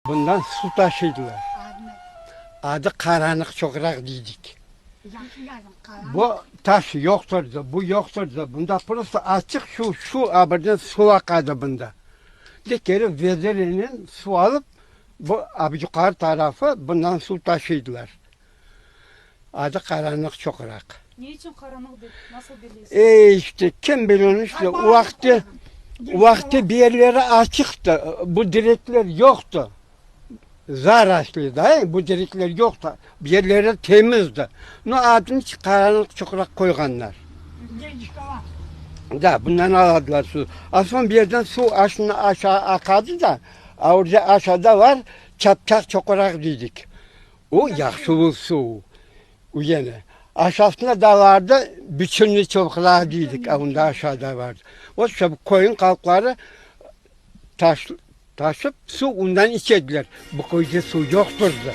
Bundan suv taşıydılar. Adı Qaranıq çoqraq deydik. Bu taş yoqtırdı, bu yoqtırdı. Bunda prosto açıq şu, şu abirden suv aqadı bunda. De kelip vedrenen suv alıp, bu yuqarı tarafı bundan suv taşıydılar. Adı Qaranlıq çoqraq. Ne içün qaranlıq dep, nasıl beleysiz? Ey, işte, kim bilir, işte, o vaqıtte, o vaqıtte bir yerleri açıqtı, bu direkler yoqtı. Zaroсли, da, bu direkler yoqtı, bir yerleri temizdi. No, adını Qaranlıq çoqraq qoyğanlar. Da, bundan aladılar suv. A soñ bir yerden suv aşağı aqadı da, a orada aşağıda var Çapçaq çoqraq deydik. O yahşı suv, o yene. Aşağısında da vardı, Biçimli çoqrağı deydik, a onda aşağıda vardı. O qoyun qalqları taşıp, suv ondan içediler. Bu köyde suv yoqtırdı.